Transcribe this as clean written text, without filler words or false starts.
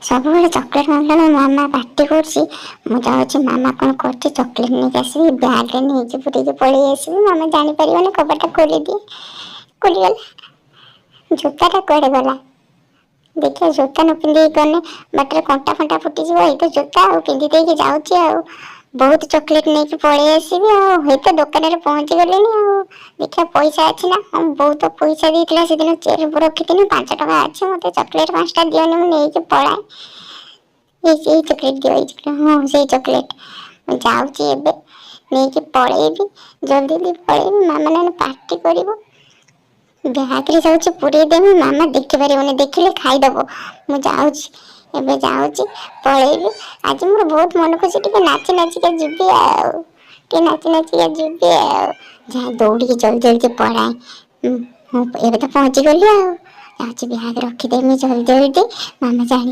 ସବୁବେଳେ ଚକୋଲେଟ୍ ମାଗିଲା ମାମା ପାଟି କରୁଛି। ମୁଁ ଯାଉଛି, ମାମା କ'ଣ କରୁଛି, ଚକୋଲେଟ୍ ନେଇକି ଆସିବି। ବ୍ୟାଗ୍ରେ ନେଇକି ପୁରେଇକି ପଳେଇ ଆସିବି, ମାମା ଜାଣିପାରିବନି। କବାଟଟା ଖୋଲିଦିଏ। ଖୋଲିଗଲା। ଜୋତାଟା କୁଆଡ଼େ ଗଲା? ଦେଖିବା, ଜୋତା ନ ପିନ୍ଧିକି ଗଲେ ବାଟରେ କଣ୍ଟା ଫଣ୍ଟା ଫୁଟିଯିବ। ଏଇ ତ ଜୋତା ଆଉ, ପିନ୍ଧି ଦେଇକି ଯାଉଛି ଆଉ ବହୁତ ଚକୋଲେଟ୍ ନେଇକି ପଳେଇ ଆସିବି। ଆଉ ଏଇ ତ ଦୋକାନରେ ପହଞ୍ଚି ଗଲିଣି। ଆଉ ଦେଖିବା ପଇସା ଅଛି ନା। ହଁ, ବହୁତ ପଇସା ଦେଇଥିଲା ସେଦିନ, ଚେୟାର ରଖିଥିଲି। 5 ଟଙ୍କା ଅଛି। ମୋତେ ଚକୋଲେଟ୍ 5ଟା ଦିଅନି, ମୁଁ ନେଇକି ପଳାଏ। ଏଇ ସେଇ ଚକୋଲେଟ୍ ଦିଅ, ଏଇ ଚକୋଲେଟ୍। ହଁ, ସେଇ ଚକୋଲେଟ୍। ମୁଁ ଯାଉଛି, ଏବେ ନେଇକି ପଳେଇବି। ଜଲ୍ଦି ଜଲ୍ଦି ପଳେଇବି, ମାମା ନହେଲେ ପାଟି କରିବ। ବ୍ୟାଗ୍ରେ ଯାଉଛି ପୁରେଇ ଦେବି, ମାମା ଦେଖିପାରିବନି, ଦେଖିଲେ ଖାଇଦବ। ମୁଁ ଯାଉଛି, ଏବେ ଯାଉଛି, ପଳେଇବି। ଆଜି ମୋର ବହୁତ ମନ ଖୁସି। ଟିକେ ନାଚି ନାଚିକା ଯିବି ଆଉ, ଟିକେ ନାଚି ନାଚିକା ଯିବି ଆଉ। ଯାହା ଦୌଡ଼ିକି ଜଲ୍ଦି ଜଲ୍ଦି ପଳାଏ। ମୁଁ ଏବେ ତ ପହଞ୍ଚିଗଲି ଆଉ ଯାଉଛି ବ୍ୟାଗ୍ ରଖିଦେମି ଜଲ୍ଦି ଜଲ୍ଦି, ମାମା ଜାଣି